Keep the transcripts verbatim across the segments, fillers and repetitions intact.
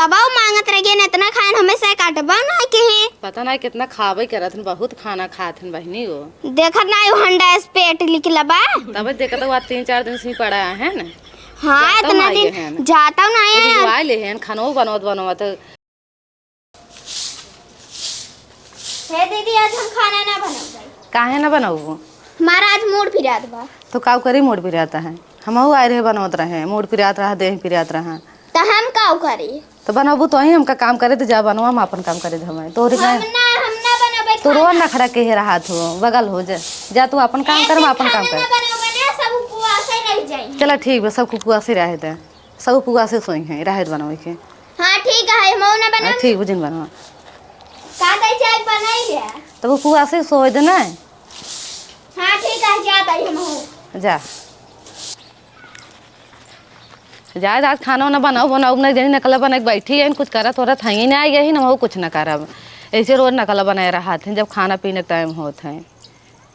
बाऊ मांगत रह गए, इतना खाए हमें से काटबा ना के। पता ना कितना खाबे करत हन, बहुत खाना खात हन बहिनी हो। देखत ना, वो हंडा स्पेट लिखला बा। तबे देखत हुआ तीन चार दिन से ही पड़ा है ना। हाँ, जाता इतना हूँ दिन आइए हैं। जाता हूँ ना वो यार। बिगवाए ले हैं, खानो बनवत बनवत। हे दीदी, आज हम खाना ना बनाउब। काहे ना बनाउबू? हमारा आज मूड पिरात बा। तो काउ करी, मूड पिरात है? हमहू आए रहे, बनवत रहे, मूड पिरात रहा, देह पिरात रहा। तो हम काउ करी? तो बनाउबू तो ही, हमका काम करे तो जा बनवा, हम अपन काम करे तो हमें। तोहरी हम काहे? ना, हम ना बनाउबे तू रोज खाना। नखरा के ही रहा तू, बगल हो जा, जा तू अपन काम कर, हम ऐसे अपन काम खाना कर। ना बनाउबे ना, सब उपवास ही रह जाई। चला ठीक बा, सब उपवास ही रहे दे। सब उपवासे सोई हैं, राहत बनवे के। हाँ, ठीक है, हम ना हाँ, बनाम। ठीक, वो जिन बनवा। का दे चाय बनाई ले? तब उपवासे सोए दे ना। हाँ, ठीक है, जात आई हम हो। जा। जा, आज खाना वाना बनाओ, बनाओ, नहीं जानी नकला बना के बैठी है, कुछ करत वरत है ही ना, आई यही ना, वो कुछ ना करब। ऐसे रोज नकला बनाए रहा थे, जब खाना पीने के टाइम होत है।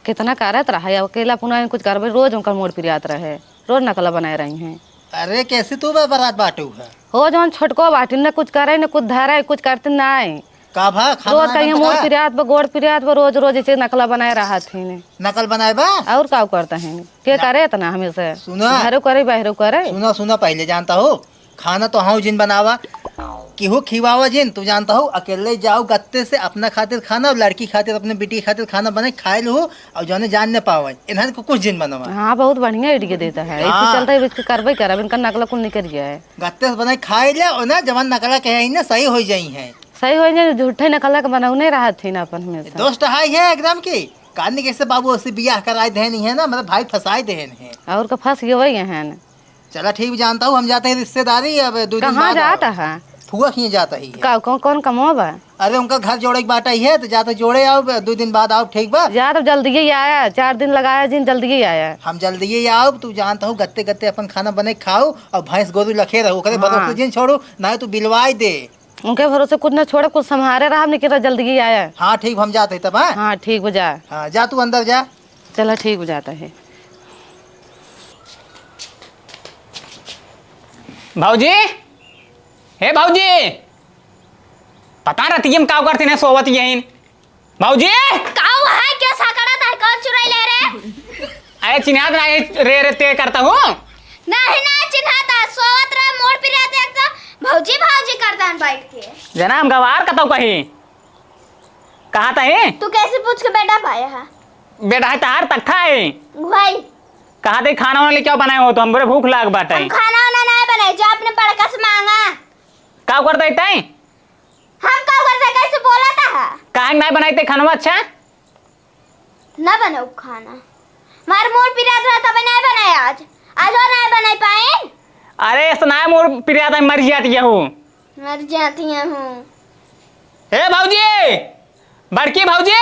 कितना करत रहा है, अकेला पुना कुछ करबे, रोज उनका मूड पिरियात रहे, रोज नकला बनाए रही हैं। अरे, कैसे तू बा-, बरात बाटू है? हो, जौन छोटको बाटी, न कुछ करे, न कुछ धरे, कुछ करते नाई। का भा, खाना रोज ना कहिए बनता मूड का? पिरियात बा, गोड़ पिरियात बा, रोज, रोज ऐसे नकला बनाए रहा थी ने। नकल बनाए बा? और का करता है ने? के ना। करे इतना हमेशा? सुना। घरों करे, बाहरों करे। सुना, सुना, पहले जानता हो, खाना तो हाँ जिन बनावा, केहू खिवावा जिन, तू जानता हो, अकेले जाओ गत्ते से अपना खातिर खाना और लड़की खातिर, अपने बेटी खातिर खाना बने, खाए लो और जाने जान न पावे, इन्हन को कुछ जिन बनवा। हाँ, बहुत बढ़िया idea देता है। हाँ। इसी चलते इसके करबे करब, इनका नकला कुल निकल गया है। गत्ते से बने खाए ले और ना, जवन नकला कहे ही ना, सही हो जाई है। सही हो जाए, झूठे नकला के बनौने रहत ही ना अपन हमेशा। दोस्त है, है एकदम की, कान कैसे बाबू उससे बियाह कराए देनी है ना, मतलब भाई फंसाए देन है। और का फंस गए वही है ना। चला ठीक, जानता हूँ, हम जाते हैं रिश्तेदारी, अब दो दिन कहाँ बाद जाता आओ। है? फुआ खिए जाता ही है। का, कौन, कौन कमवा बा? अरे उनका घर जोड़े के बाटा ही है, तो जाते जोड़े आओ, दो दिन बाद आओ, ठीक बा? जा तो जल्दी ही आया, चार दिन लगाया जिन, जल्दी ही आया। हम जल्दी ही आओ, तू जानता हूँ, गत्ते गत्ते अपन खाना बने खाओ और भैंस गोरू लखे रहो, ओकरे हाँ। भरोसे जिन छोड़ो, ना तो बिलवाई दे। उनके भरोसे कुछ ना छोड़े, कुछ संभारे रहा, लेकिन जल्दी ही आया। हाँ ठीक, हम जाते ही तब, हाँ? हाँ ठीक बा, जा। हाँ जा, तू अंदर जा। चला ठीक बा, जाता है। भौजी, हे भौजी, पता रतिया में का करती ने सोवत यहीं। भौजी! काऊ है, क्या साकड़ा था, कौन चुराई ले रे? अरे चिन्हात ना, ये रे रे ते करता हूँ। नहीं ना चिन्हाता, सोवत रहे, मूड पिरात एक तो भौजी भौजी करता है बैठ के। जना हम गवार कतौ कहीं। कहाँ तही? तू कैसे पूछ के बेटा पाया है? बेटा है तार तख्ता है। भाई। कहाँ तही खाना वाना लेके आओ बनाए हो तो हम बोले भूख लाग बाटे। हम खाना वाना नहीं बनाए, जा अपने बड़का से मांगा। का करता है तई? हम का करता, कैसे बोला था? काहे नहीं बनाई ते खानवा अच्छा? ना बनाऊ खाना। मार मूड पिरात रहा तब नहीं बनाए आज। आज और नहीं बनाई पाइन। अरे इस ना मूड पिरात है, मर जाती है हूँ। मर जाती है हूँ। हे भौजी, बड़की भौजी,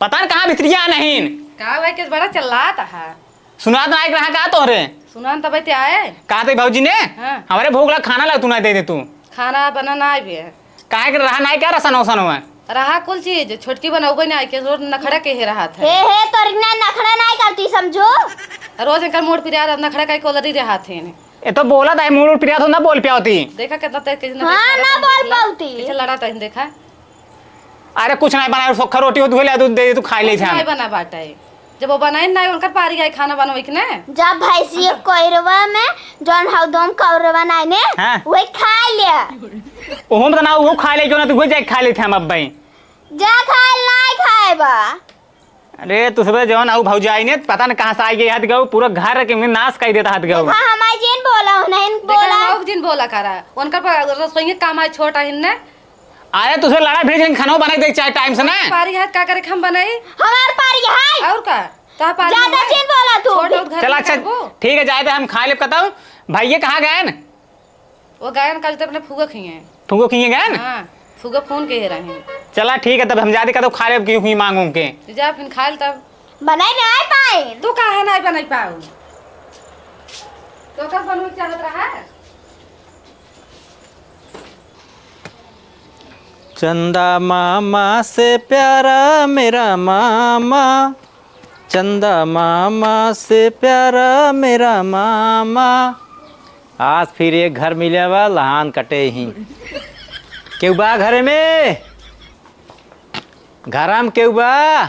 पता न कहाँ भितरिया नहीं। का भाई, किस बड़ा चिल्लात है? सुनात ना आइक रहा का तोहरे? सुनान तब ते आए। कहा थे भौजी ने? हाँ। हमरे भूख लग, खाना ला तू ना दे दे तू। खाना बना ना आइबे। काहे के रहा ना क्या रसन वसन हुआ? रहा कुल चीज, छोटकी बनौबे ना आइके, रोज नखड़ा के हे रहा था। हे, हे, तोरी ना नखड़ा ना करती समझो। रोज इनकर मूड पिरात, नखड़ा का कोलरी रहा थे। ये तो बोला था, मूड पिरात हो ना बोल पिया होती। देखा कितना तेज, कितना हाँ, तेज ना बोल पाती। कैसे लड़ा था, देखा। अरे कुछ नहीं बनाए, सोखा रोटी हो, धुए ले, दूध दे, तू खा ले कुछ छान। नहीं बना बाटे। जब वो बनाए ना, उनकर पारी आई खाना बनवे के ना। जब भैंसी कोइरवा में जौन हौ दोम कौरवा नहीं ने, हाँ। वही खा ले। ओहो में तो ना, वो खा ले, जो ना तू हो जाए, खा ले थे हम अब भाई। जा खा, नहीं खाए बा। अरे तू सुबह जौन आऊ भौजाई ने, पता न कहाँ से आई गई, हद गऊ, पूरा घर के नाश कर देता, हद गऊ। देखा, हमारे जिन बोला, उन्हें देखा, बोला। लोग जिन बोला करा, उनका पर रसोई काम है, छोटा हिन्ने। अरे तुझे लड़ा फिर जिन खाना बना दे चाहे टाइम से ना। पारी है, का करे हम बनाई? हमार पारी है। और का? तो पारी ज्यादा है? जिन बोला तू। छोट और घर चला में अच्छा, करबो। ठीक है, जाए दे, हम खा लेब। कहता हूँ, भैया कहाँ गए न? वो गए न, कल तो अपने फुआ खिए। फुआ खिए गए न? हाँ, फुआ फोन के रहे। चला ठीक है, तब हम जाते, कहता हूँ, खा लेब, क्यों ही मांगू के। तू जा, फिर खा ले तब। बनाई नहीं पाए। तू काहे नहीं बनाई पाऊ? तो का बनू चाहत रहा? चंदा मामा से प्यारा मेरा मामा, चंदा मामा से प्यारा मेरा मामा, आज फिर एक घर मिले बा, लहान कटे ही। केहू बा घरे में? घरा में केहू बा?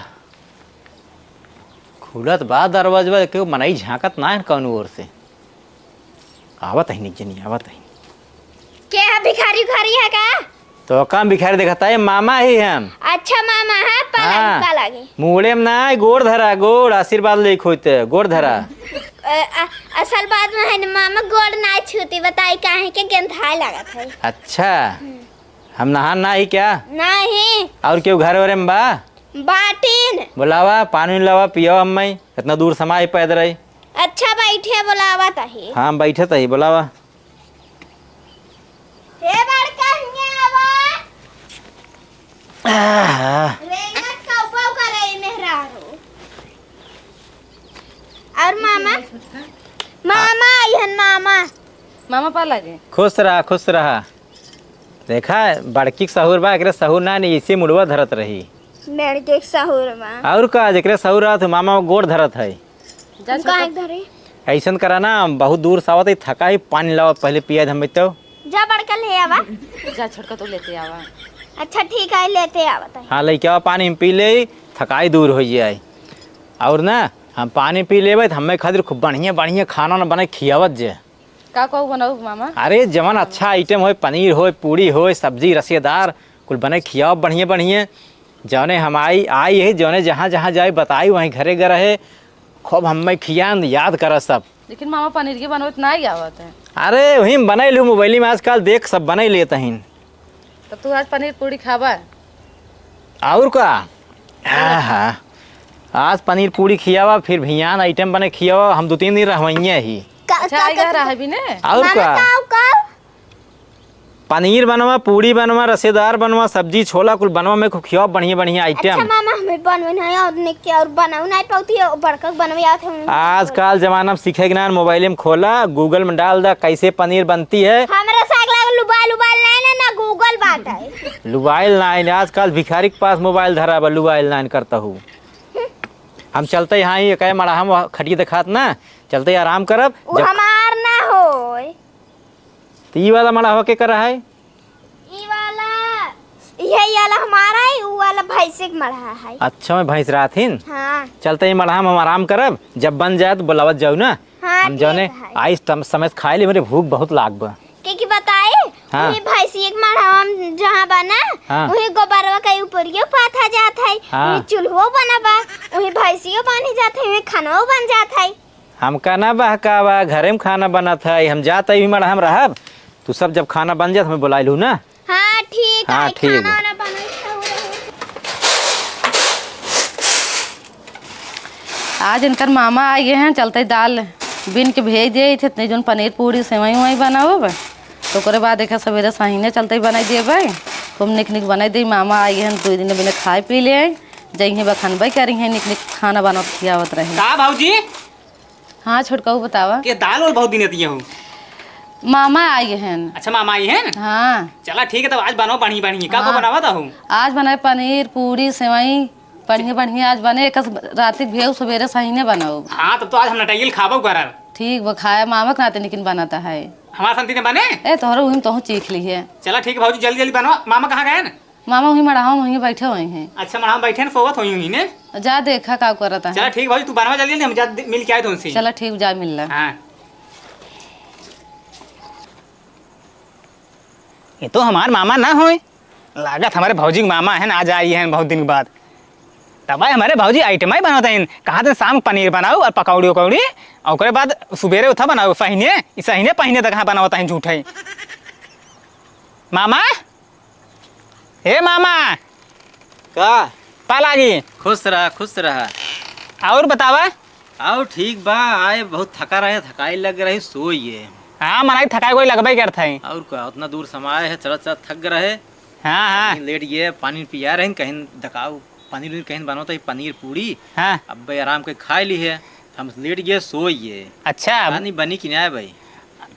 खुलत बा दरवाजवा, केहू मनई झांकत ना है कौनो ओर से। आवत ही निक जनी, आवत ही। के है, भिखारी उखारी है का? तो का भिखारी देखता है, मामा ही हम। अच्छा मामा है, पा लागी, हाँ। पा लागी। मुड़े में ना, गोड़ धरा, गोड़, आशीर्वाद लेके होते, गोड़ धरा। अ, अ, असल बात में है न मामा, गोड़ ना छूती, बताई काहे के गंधाए लागत है। अच्छा, हम्म। हम नहान ना ही क्या? नहीं। और केहू घर वरे में बा? बाटिन। बुलावा, पानी लावा, पियावा हम्मे, इतना दूर समाई पैदल आई। अच्छा, बैठे, बुलावा तही। हाँ, बैठे तही, बुलावा। हे बड़का, हियाँ आवा। आहा। रेंगत का उपाव करे ई मेहरारू। और मामा? मामा आई हन, मामा। मामा पा लागे। खुश रहा, खुश रहा। देखा, बड़की के सहूर बा, एकरे सहूर ना, नहीं इसे मुड़वा धरत रही। बड़की के सहूर बा। और का, जेकरे सहूर रहत, मामा गोड़ धरत है। जा हम काहे छोटका। धरे? ऐसन करा ना, बहुत दूर से आवत है, थका ही, पानी लावा, पहले पिया दे हमें तो। जा बड़का ले आवा। जा छोटका तू लेते आवा। अच्छा ठीक है, लेते आवत है। हाँ, लेके आवा, पानी हम पी ले, थकाई दूर हो जाए। और ना, हम पानी पी लेबे तो हमें खातिर खूब बढ़िया बढ़िया खाना ना बना खियावत जे। का का बनाऊ मामा? अरे जवन अच्छा आइटम होए, पनीर होए, पूड़ी होए, सब्जी रसेदार, कुल बने खियाओ बढ़िया बढ़िया। जौने हम आई, आई है, जौने जहाँ जहाँ जाए बताई, वहीं घरे घर रहे, खूब हमें खियान याद करा सब। लेकिन मामा पनीर के बनवत ना ही आवत है। अरे वहीं बने लू मोबाइल में आजकल देख सब बने लेत हैं। तब तू आज पनीर पूड़ी खाबा? और का? हाँ, हाँ। आज पनीर पूड़ी खियावा, फिर भियान आइटम बने खियावा, हम दो तीन दिन रहवइये ही। का, अच्छा, का, आई का, घर का? रहबी ने? और मामा, का? का, का? पनीर बनवा, पूड़ी बनवा, रसेदार बनवा, सब्जी, छोला, कुल बनवा में खूब खियावा, बढ़िया, बढ़िया आइटम। अच्छा मामा, हमें बनवे नहीं और ने के और बनाऊ नहीं पाती है, बड़का बनवे आते हैं। आजकल जमाना में सीखे के ना, मोबाइल में खोला, Google में डाल दा, कैसे पनीर बनती है। हमरा से अगला लुबाइल, लुबाइल नहीं ना, ना Google बात है। लुबाइल नाइन, आजकल भिखारी के पास मोबाइल धरा बा, लुबाइल नाइन करता हूँ। हम चलते यहाँ ही, कहे मड़ा हम खटिया दिखात ना, चलते ही आराम करब। उ जब हमार ना होय। तो ई वाला मड़ा हो के करा है? ई वाला, ये, ये वाला हमारा है, उ वाला भैंसे के मड़ा है। अच्छा, मैं भैंस रात हिन? हाँ। चलते ही मड़ा हम आराम करब, जब बन जाए तो बुलावत जाऊ ना। हाँ, हम ठीक जौने है। आइस तम-, समय से खाए ले, मेरे भूख बहुत लाग बा। के की बताई? हाँ। वही भैंसिया के मढ़वा में जहाँ बा ना, हाँ। वही गोबरवा के ऊपरियो पाथा जात है, हाँ। वही चूल्हो बना बा, वही भैंसियो बांधी जात है, वही खानवो बन जात है। हमका ना बहकावा, घरे में खाना बनत है, हम जात है, वही मढ़ा में रहब, तू सब जब खाना बन जात, हमें बुलाए लू ना। हाँ, ठीक हाँ, है, ठीक खाना बा। वाना बनई खाऊ रहो। आज इनकर मामा आ गए हैं, चलते दाल बीन के भेज दे थे, इतने जौन पनीर पूड़ी सेवई उवई बनावब, तो ओकरे बाद एक सवेरे साहिने चलते बनाई देबे, खूब निक निक बनाई दे। मामा आ गए हैं, दो दिन बिना खाए पी ले, जइहे बखनबे करी हैं, निक निक खाना बनावत खियावत रहे। का भौजी? हाँ छोटकऊ, बतावा। के दाल वाल बहुत दिन दिए हो। मामा आई हैं। अच्छा, मामा आई हैं? हाँ। चला ठीक है, तब आज बनाओ बढ़िया बढ़िया। का का हाँ। बनावा था हो? आज बनाए पनीर, पूरी, सेवई, बढ़िया बढ़िया आज बने। एक रात के भेव सवेरे सहीने बनाओ। हाँ, तब तो आज हम नटाइल खाबो करब। ठीक बा, खाया मामा के नाते लेकिन बनाता है। हमारा संती ने बने? ए, तोहरो उहिम तोहू चीख ली है। चला ठीक है भौजी, जल्दी जल्दी बनाओ। मामा कहाँ गए हैं? मामा वहीं मड़ावा में वहीं बैठे हुए हैं। अच्छा, मड़ावा में बैठे हैं, सोवत हुई हुई ने? जा देखा का करत है। चला ठीक भौजी, तू बनवा जल्दी, हम जा दे-, मिल के आए तो उनसे। चला ठीक, जा मिल ला। हाँ। ये तो हमार मामा ना होए, लागत हमारे भौजी के मामा है ना, आज आई हैं बहुत दिन के बाद। तब आए हमारे भौजी आइटम ही बनवत हैं, कहा थे शाम के पनीर बनाओ और पकौड़ी उकौड़ी, और ओकरे बाद सुबेरे उठा बनाओ, सहीने, ई सहीने पहिने तक हाँ बनवत हैं झूठे। मामा, हे मामा। का? पालागी। खुश रहा, खुश रहा। और बतावा? आओ, ठीक बा। आए बहुत थका रहे, थकाई लग रही, सोइए। हाँ, मनाई थकाई कोई लगबे करत है। और का, उतना दूर समाए है, चलत चलत थक रहे। हाँ, हाँ। कहीं लेट गए, पानी पिया रहे, कहीं दकाऊ पनीर उनीर कहीं बनवत है, पनीर पूड़ी। हाँ। अब्बे आराम के खा ली है, हम लेट गए, सोइए। अच्छा। पानी बनी कि ना भाई?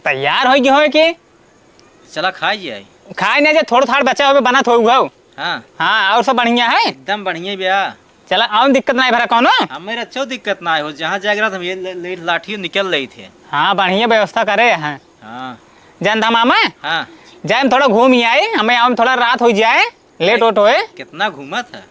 तैयार हो गए हो कि? चला खाई जाए। खाए ना जे, थोड़ा थाड़ बचा होबे, बनत हो उघाओ। हाँ। हाँ, और सब बढ़िया है? एकदम बढ़िया भैया। चला, और दिक्कत ना है भरा कौनो? हमें अच्छो दिक्कत ना हो, जहाँ जाए रहा हम ये ले, ले, लाठी निकल रही थे। हाँ, बढ़िया व्यवस्था करे हैं। हाँ। जानत ह मामा? हाँ। जाए हम थोड़ा घूम ही आए, हमें आवे में थोड़ा रात होइ जाए, लेट ओट होए। कितना घूमत है?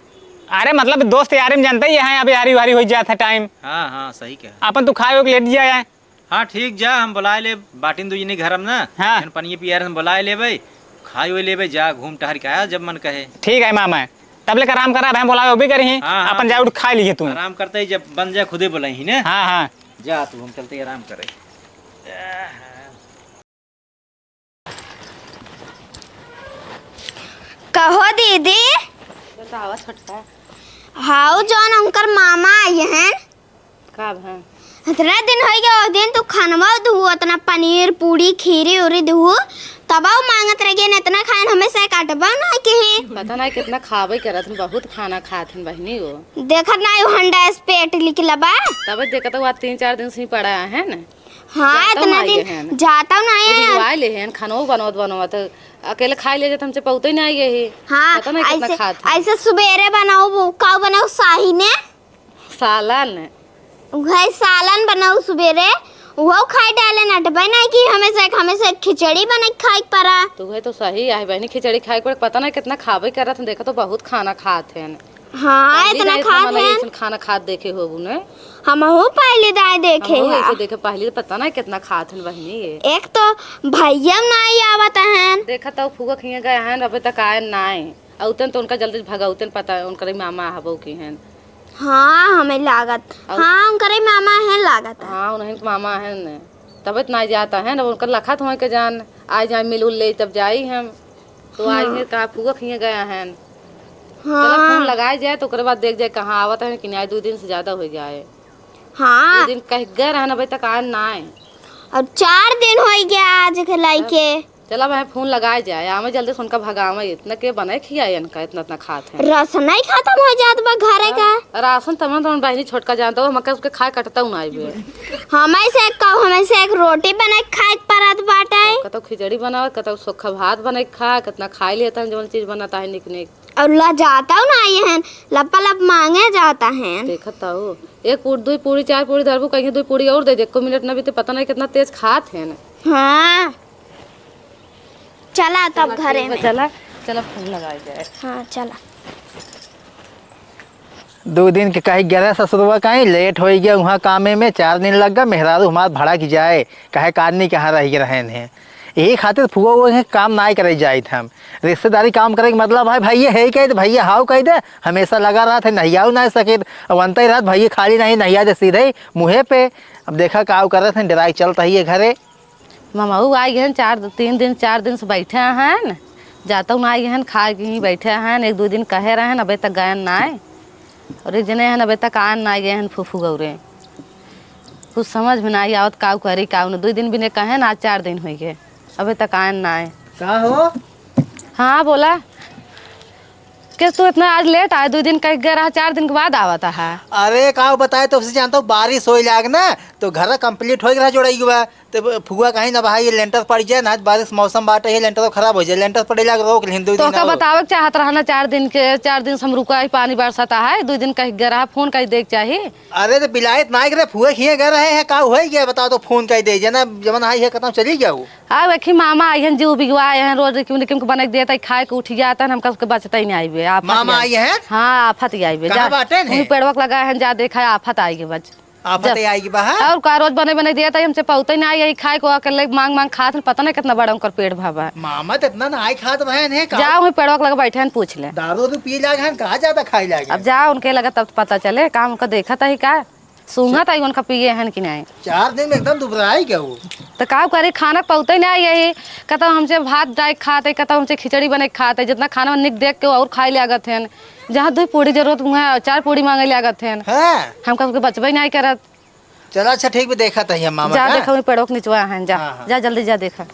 अरे मतलब दोस्त यारी में जानते ही हैं, अभी हारी वारी होइ जात है टाइम। हाँ, हाँ, सही कहा। अपन तू खाए हो के लेट जाए। हाँ, ठीक, जा, हम बुलाए ले, बाटिन दू जनी घर में ना, हाँ। फिर पनिये पियारे हम बुलाए लेबे, खाए हुए लेबे, जा, घूम टहर के आया जब मन कहे। ठीक है मामा, तब लेकर आराम करा, हम बुलाए वो भी करी, हाँ, हाँ, अपन जाए उठ खाए लिए तू। आराम करते ही जब बन जाए खुदे बुलाई ही ने। हाँ, हाँ। जा तू, हम चलते ही आराम करे। कहो दीदी। बतावा छोटका। हाउ जौन उनकर मामा आई हैं। का भा? इतना दिन होइ गया, उस दिन तू खनवा दुहू, इतना पनीर, पूड़ी, खीरी उरी दुहू, तबौ मांगत रह गए, इतना खाए हमें से काटबौ ना कहीं। पता ना कितना खाबे करत हन, बहुत खाना खात हन बहिनी वो। देखत ना वो हंडा स्पेट निकला बा। तब देखत हुआ तीन चार दिन से ही पड़ा है ना। हाँ, जाता इतना ना दिन आइए हैं। जाता ना वो आइए हैं। बिगवाए ले हैं, खानो बनवत बनवत। अकेले खाए ले जात हमसे पौते ना आइए ही। हाँ, पता ना कितना ऐसे, खात हैं। ऐसे सुबेरे बनाऊ, वो का बनाऊ, शाही ने? सालन। उहे सालन बनाऊ सुबेरे, उहो खाए डाले नटबे ना कि हमेशा, हमेशा खिचड़ी बना के खाए के पड़ा। तो उहे तो सही आहे बहनी, खिचड़ी खाए के पड़ा, पता ना कितना खाबे करत हैं, देखा तो बहुत खाना खात हैं। हाँ, पहली इतना दाई खात इतना हैं। ऐसन खाना खात देखे होबू ने? हमहू पहली दाई देखे हमहू हैं। ऐसे देखे, पहली तो पता ना कितना खात हैं बहिनी ये। एक तो भैया नाई आवत हैं। देखा तो फुआ खिया गए हैं, अबे तक आए नाई। औतन तो उनका जल्दी भगौतन पता है, उनकर मामा हबो की हैं। हाँ, हमें लागत। और हाँ, उनकर मामा हैं लागत है। हाँ, उन्हीं के मामा हैं ने। तबे तो नाई जाता है ना, उनकर लखत होए के जान, आए जाए मिल उल ले तब जाई हम। तो आई हाँ। हैं, कहाँ फुआ खिया गया हैं। चलो, हाँ। फोन लगाए जाए, तो ओकरे बाद देख जाए, कहाँ आवत हैं कि नाई, दो दिन से ज्यादा हो गया है। हाँ। दो दिन कह गए रहन, अबे तक आन ना आए। अब चार दिन हो गया आज के लाइके। चला, मैं फोन लगाए जाए, आवे जल्दी से उनका भगावे, इतना के बनाए खियाए इनका, इतना, इतना खात हैं। राशन नहीं खत्म हो जात बा घरे का। राशन तमन तमन बहिनी छोटका जानता हो, हमका उसके खाए कटता हूँ ना आइबे। हमें से एक कहू, हमें से एक रोटी बना के खाए के परत बाटे। कतौ खिचड़ी बनावत, कतौ सूखा भात बना के खा, कितना खाए लेता है, जौन चीज बनाता है निक निक। और लजाता ना आए हैं, लपा लप मांगे जाता है। देखत हो, एक पूरी, दो पूरी, चार पूरी धरबू, कहीं दो पूरी और दे दे, एको मिनट ना बीते, पता नहीं कितना तेज खात हैं। हाँ, चला तब चला, घरे ठीक बा, में। चला, चला फोन लगाई जाए। हाँ, चला। दो दिन के कही गया रहे ससुरवा, कहीं लेट हो गया वहाँ कामे में, चार दिन लग गया, मेहरारू हमार भड़क जाए, कहे का आदमी कहाँ रह गए रहन हैं। यही खातिर फुआ हुआ है, काम नाई करे जाइत हम। रिश्तेदारी काम करे के मतलब है, भैया है कह दे, भैया हाउ कह दे, हमेशा लगा रहत है, नहियाऊ ना सके। अब अंत ही रात भैया खाली नहीं नहिया दे सीधे मुँहे पे। अब देखा का करत है, डराई चलत है ये घरे। ममाऊ आ गए हैं, चार, तीन दिन, चार दिन से बैठे हैं, जाता ना आए हैं, खा के ही बैठे हैं। एक दो दिन कहे रहे हैं, अबे तक गए ना आए। और एक जने हैं, अबे तक आए ना आए हैं, फूफू गौरे। कुछ समझ में ना आई आवत, काऊ करी, काऊ न। दो दिन भी नहीं कहे ना, आज चार दिन हो गए, अबे तक आए ना आए। का हो? हाँ, बोला। कि तू इतना आज लेट आए, दो दिन कह गया रहा, चार दिन के बाद आवत है। अरे, का बताए, तो उसे जानता हूँ, बारिश होए लाग ना, तो घर complete हो गया जोड़ाई के बा। तो फुआ कहीं ना भाई, ये लेंटर पड़ जाए ना, बारिश मौसम बाटे, ये लेंटर खराब हो जाए, लेंटर पड़े लाग, रोक लें दो तो दिन का और। बतावे के चाहत रहा ना, चार दिन के, चार दिन से हम रुका है, पानी बरसाता है, दो दिन कह गया रहा, फोन कह दे के चाही। अरे, तो बिलायत ना करे, फुआ खिए गए रहे हैं, का हो गया बताओ, तो फोन कह दे, जना जमन आई है, खत्म चली जाओ। आ, देखी मामा आई हैं, जीव बिगवा आए हैं, रोज रिकिम रिकिम के बना के देता है, खाए के उठ जाता है, हमका उसके बचता ही नहीं आइबे, आफत मामा आई आई है। हैं? हाँ, आफत ही आइबे। कहाँ जा, बाटे ने? वहीं पेड़वा के लगा है, जा देखा है, आफत आई के बच। आफत जा। आई के बा, हाँ? और का, रोज बने बने देता है, हमसे पौते नहीं आई, यही खाए को अकेले मांग मांग खात हैं, पता नहीं कितना बड़ा उनकर पेट भा बा। मामा तो इतना ना आई खात बहन है, का? जा, वहीं पेड़वा के लगा बैठे हैं, पूछ ले। दारू वारू पिए लाग हैं, कहाँ ज्यादा खाए लाग अब हैं? जा, उनके लगा तब पता चले, का उनका देखत है का? सूंघत आई उनका पिए हन कि नहीं। चार दिन में एकदम दुबराई गया वो। तो का करे, खाना पौते ना यही, कतौ हमसे भात डाल खाते, कतौ हमसे खिचड़ी बने खाते, जितना खाना निक देख के और खाए लागत हैं। जहाँ दो पूरी जरूरत हुआ, चार पूरी मांगे लागत हैं। हाँ। हमका उसके बचबे नहीं करत। चला अच्छा ठीक भी देखा था ये मामा जा का। देखा वहीं पेड़ों के निचवा हैं, जा, हाँ, हाँ। जा जल्दी जा देखा।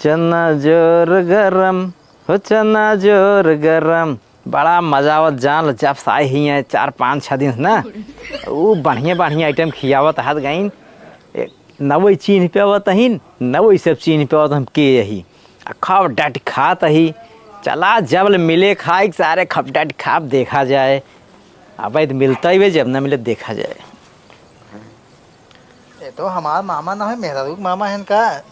चना जोर गरम, हो चना जोर गरम, बड़ा मजा आवत जान लो, जब से आए ही हैं चार पाँच छः दिन से ना, ऊ बढ़िया बढ़िया आइटम खियावत हत गइन। ए, न वही चीन्ह पे आवत हइन, न वही सब चीन्ह पे आवत हम के यही। आ खाब डट खात ही। चला जब ले मिले खाए के सारे खप डट खाब देखा जाए। अब तो मिलता ही बे, जब ना मिले देखा जाए। ये तो हमार मामा ना है, मेहरारू के मामा है इनका।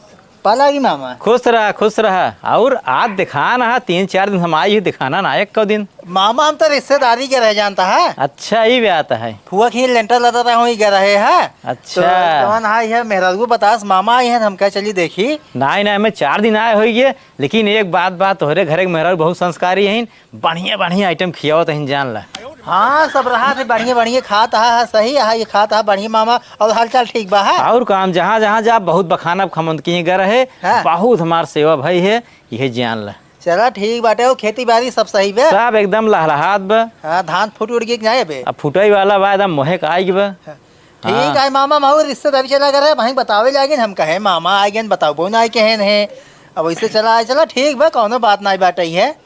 पालागी मामा। खुश रहा, खुश रहा। और आज दिखाना है, तीन चार दिन हम आई ही, दिखाना ना एक को दिन। मामा हम तो रिश्तेदारी के रह जानता है। अच्छा, ई बात है। फुआ के लेंटर लदा रहा हूँ, ई गे रहे है। अच्छा। तो जवन आई है, मेहरारू बतास, मामा आई है, हम कहे चली देखी। नहीं, नहीं, हमें चार दिन आए होइए, लेकिन एक बात, बात तोहरे घरे के मेहरारू बहुत संस्कारी हैं, बढ़िया, बढ़िया आइटम खियावत हैं, जान ला। हाँ, सब रहा थे, बढ़िया, बढ़िया खात हा, हा, सही हा, ये खात हा, बढ़िया मामा, और हालचाल ठीक बा, हा? और काम, जहाँ, जहाँ जा, बहुत बखाना खमंद की गे रहे, हाँ। बहुत हमार सेवा भाई है, यह जान ला। चला ठीक बाटे, और खेती बाड़ी सब सही बे? सब एकदम लहलहात बा। हाँ, धान फूट उड़ गई कि नहीं बे? अब फुटई वाला बा, एकदम मोहे का आई बा। हाँ। ठीक हाँ। है मामा, माऊ रिश्तेदारी चला करे, वहीं बतावे लागे, हम कहे मामा आ गए, बताओ बोन आए के हैं, हैं। अब वैसे चला आए, चला ठीक बा, कौनो बात नहीं बाटे है।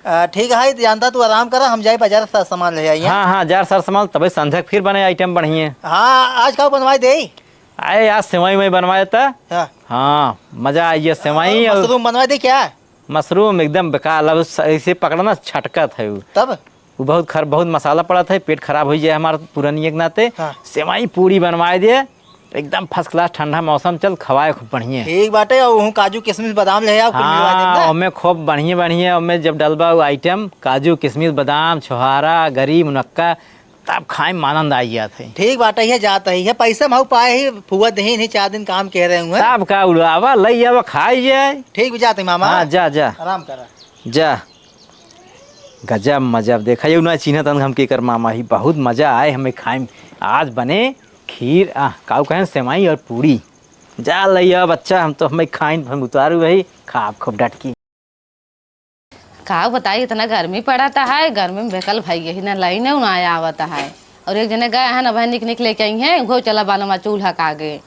अ, ठीक है, जानता तू आराम करा, हम जाए बाजार से सामान ले आई। हाँ, हाँ, जार सर सामान, तबे संझक फिर बने आइटम बढ़िए। हाँ, आज का बनवाई दे? आए, आज सेवई में बनवाए था। हाँ। हाँ, मजा आई है सेवई और और मशरूम बनवाई दे क्या? मशरूम एकदम बेकार, अब स-, ऐसे पकड़ना छटकत है उ। तब? उ बहुत खर-, बहुत मसाला पड़त है, पेट खराब हो जाए हमार पुरानी एक नाते। हाँ। सेवई पूरी बनवाए दे, एकदम first class, ठंडा मौसम चल, खवाए खूब बढ़िया। ठीक बाटे, और वहूँ काजू, किशमिश, बादाम ले आओ, कुल मिलवा देब हाँ, ना। ओमे खूब बढ़िया, बढ़िया, ओमे जब डलबा उ आइटम, काजू, किशमिश, बादाम, छोहारा, गरी, मुनक्का, तब खाए में आनंद आ जात है। ठीक बाटे, ये जात है, ये पैसे में पाए ही, फुआ दही नहीं, चार दिन काम कह रहे हुए। तब का उड़ावा, लई आवा, खाई जाए। ठीक भी जाते मामा। हाँ, जा, जा। आराम करा। जा। गजब मजब, देखा, ये ना चिन्हत हन हम केकर मामा ही। बहुत मजा आए हमें खाए में। आज बने खीर, आ, काऊ कहें, सेवई और पूरी। जा लइया बच्चा, हम तो हमें खाइन, हम उतारू भाई, खा खूब डटकी। का बताई, इतना गर्मी पड़त है, गर्मी में बेकल भाई यही ना लाइन है, ना आवत है। और एक जने गए हैं ना भाई, निक निक लेके आई हैं, उहो चला बनवा चूल्हा का आगे।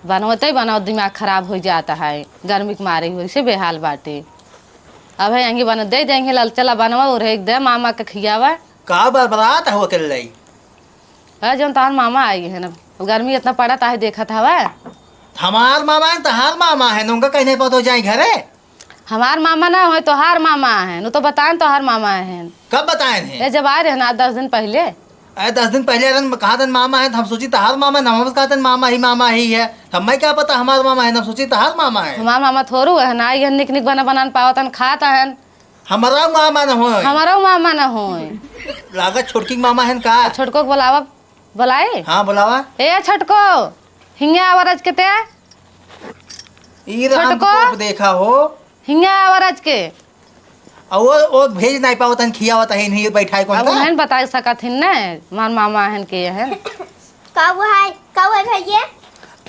बनवते ही बनवत दिमाग खराब हो जाता है, गर्मी के मारे वैसे बेहाल बाटे। अब है यहीं बन दे देंगे लाल, चला बनवा और एक दे मामा के खियावा। का बरबरात हो अकेले? अरे जौन तहार मामा आई है ना, गर्मी इतना पड़त है, देखत हवा। हमार मामा है, तहार मामा है, उनका कहीं नहीं पता जाए घरे। हमार मामा ना होय, तोहार मामा है, नु तो बताएन तोहार मामा है। कब बताएन है? ए, जब आए रहे ना, दस दिन पहिले। अरे, दस दिन पहिले रहन, कहा तन मामा है, तो हम सोची तहार मामा है, हम कहा तन मामा ही, मामा ही है। हमें क्या पता हमार मामा है, हम सोची तहार मामा है। हमार मामा थोड़ू है ना, आई है, निक निक बना बनान पावतन, खात है। हमारा मामा न होय। हमारा मामा न होय। लागत छोटकी के मामा है का? छोटको के बुलावा, बुलाई? हाँ, बुलावा। ए, छोटको, हिंगे आवा रज के ते। ई राम छोटको। कोप देखा हो। हिंगे आवा रज के। आ वो, वो भेज नहीं पावत हन, खियावत हन, ही बैठाए कौन अब था? उन्हें बता सकत हन न, हमार मामा हन के हन। का वो है, का वो है भैया?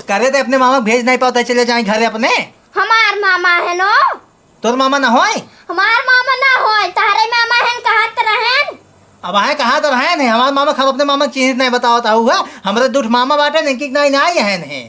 करे ते अपने मामा भेज नहीं पावत है, चले जाए घरे अपने। हमार मामा है नो। तोर मामा ना होय? हमार मामा ना होय, तहरे मामा हन कहत रहन। अब आहे कहा तो रहन है, हमार मामा खब अपने मामा के चिन्हित नहीं बतावत आहू है। हमरे दुठ मामा बाटे नहीं कि नहीं, नहीं हन है।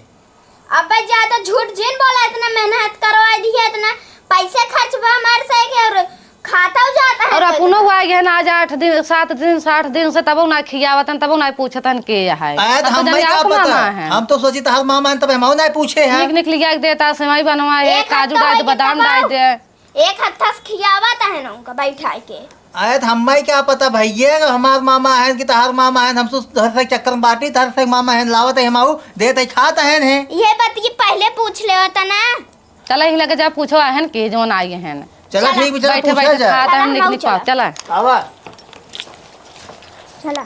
अबे ज्यादा झूठ जिन बोला, इतना मेहनत करवा दी है, इतना पैसे खर्च बा हमारे से के और खाता हो जाता है और तो अपनो इतना। हुआ गया ना, आज आठ दिन, सात दिन से, आठ दिन से तबो ना खियावतन, तबो ना पूछतन के है। अरे तो अब तो हमें जाने क्या आपको पता? मामा है। हम तो सोची तहार मामा है, तब हम ना पूछे हैं। निक निक लिया के देता, सेवई बनवा, एक काजू हफ्ता डाल दे, हो गया बादाम तब डाल दे। एक हफ्ता से खियावत है ना उनका बैठा के। अरे तो हमें क्या पता भैया, हमार मामा है कि तहार मामा है, हम तो हर से चक्कर में बाटी, हर से मामा है, लावत है, हम आऊ, देत है, खात है, हैं। ये बात ये पहले पूछ ले होता ना। चला, इही लगे जा, पूछो, आहन के जौन आई हन। चला, चला। ठीक बा, चला, बैठे, पूछा बैठे जाए। खात चला, हन, निक हम निक पाओ, चला। चला। आवा। चला।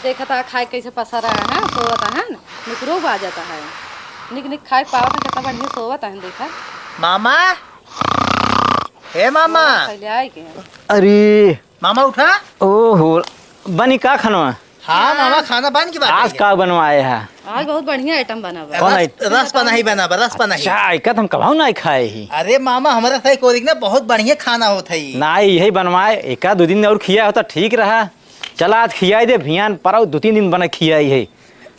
देखत आ, खाए कैसे पसर रहा है, सोवत है, निकरो बाजत है। निक निक खाए पावत है, कितना बढ़िया सोवत है, देखा। मामा, हे मामा। पहले आए के। अरे, मामा उठा। ओहो, बनी का खानवा? हाँ, मामा, खाना बन के आज बाटे। का बनवाए है? आज बहुत बढ़िया आइटम बना बा। कौन रस, आइट-, रस पनाही बना बा, रस पनाही। अच्छा, इका तो हम कभाऊ ना खाए ही। अरे मामा, हमारा सही कोरिक ना बहुत बढ़िया खाना होत है। ना, यही बनवाए, एका दो दिन और खिया होता ठीक रहा। चला, आज खियाई दे, भियान परौ दो तीन दिन बना खियाई है।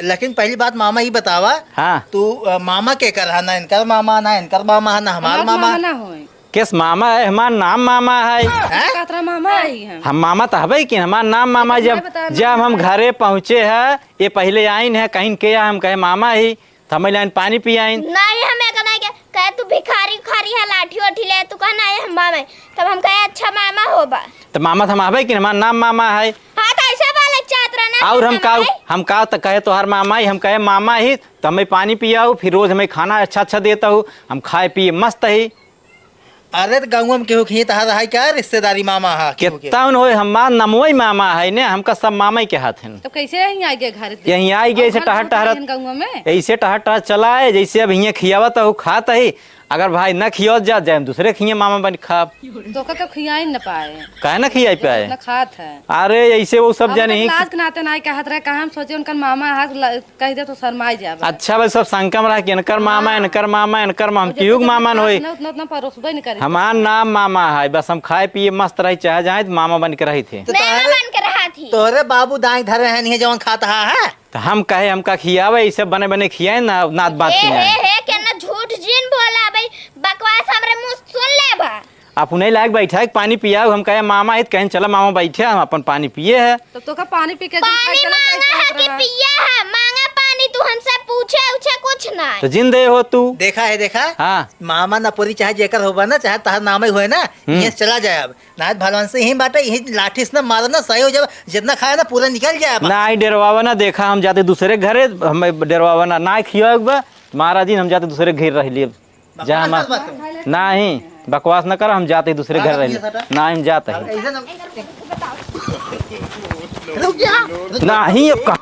लेकिन पहली बात मामा, ये बतावा, हाँ। तू, अ, मामा के कर रहा ना, इनकर मामा ना, इनकर मामा है ना, हमार हमार मामा। मामा ना होए। किस मामा है? हमार नाम मामा है। हैं? कातरा मामा आई है। हम मामा तो हबे कि हमार नाम मामा। जब, जब हम घरे पहुँचे है, ये पहले आइन है, कहीं के है, हम कहे मामा ही, तो हमें लाइन पानी पियाइन। नहीं, हमें का नहीं के, ए, तू भिखारी उखारी है, लाठी ओठी ले, तू कहना है हम मामा है। तब हम कहे, "अच्छा मामा होबा।" तो मामा तो हम हबे कि हमार नाम मामा है। हाँ, तो ऐसे बोले चाहत रहा ना, और हम का, मामा है। हम का तो कहे तोहार मामा ही, हम कहे मामा ही, तो हमें पानी पियाऊ, फिर रोज हमें खाना अच्छा अच्छा देता हूँ, हम खाए पिए मस्त ही। अरे, तो गाँव में केहू खिए तहार रहा क्या रिश्तेदारी मामा हा केहू के? कितना उन होए, हमार नमवई मामा है ने, हमका सब मामा ही के हाथ हैं। तो कैसे यहीं आ गए घर? यहीं आ गए, और ऐसे घर टहर बहुत टहर, है इन गाँव में? ऐसे टहर टहर चला है, जैसे अब हियाँ खियावत हो, खात ही, अगर भाई न खियावत जात जाए, हम दूसरे खिए मामा बन खाब। तो का, का खियाई न पाए? काहे न खियाई पाए? इतना खात है। अरे, ऐसे वो सब अब जाने उनका ही। लाज के नाते ना कहत रहे, कहाँ हम सोचे उनकर मामा हाथ ला-, कह दे तो शर्माई जाबा। अच्छा भाई, सब संकम रहा कि इनकर मामा, हाँ। इनकर मामा, इनकर मामा, हम और केहू के जितना मामा न होई। उतना, उतना, उतना परोसबे न करे। हमार नाम मामा है, बस हम खाए पिए मस्त रही, चाहे जाए तो मामा बन के रही थे। तो मैं तोहरे, बन के रहा थी। तोहरे बाबू दाई धरे हैं, नहीं जवन खाता है, है? तो हम कहे हमका खियावे, इसे बने बने खियाए ना, नात बात ए, खियाए। हे, हे, केना झूठ जिन बोला भाई, बकवास हमरे मुंह से सुन ले बा। आप उन्हें लायक बैठा है, पानी पियाओ, हम कहे मामा है, तो कहें चला मामा बैठे, हम अपन पानी पिए है। तो तोका पानी पी के जब पानी खाए चला मांगा जाए है कि रहा। पिया है, मांगा पानी, तू हमसे पूछे उछे कुछ ना। तो जिन दे हो तू। देखा है, देखा? हाँ। मामा ना पूरी चाहे जेकर होबा ना, चाहे तहार नाम ही होए ना, हम्म। ये चला जाए अब। नाथ भगवान से यही बाटे, यही लाठी से ना मारो ना, सही हो जाए, जितना खाए ना पूरा निकल जाए अब। ना आई डेरवावा ना, देखा हम जाते दूसरे घरे, हम डेरवावा ना, ना खियो एक बार, महाराज जी हम जाते दूसरे घर रह लिए। जहाँ बकवास हम मत करो। नहीं, बकवास न कर, हम जाते ही दूसरे घर रह लिए। नहीं, हम जाते ही। ऐसे ना। रुक जा। नहीं, अब कहाँ?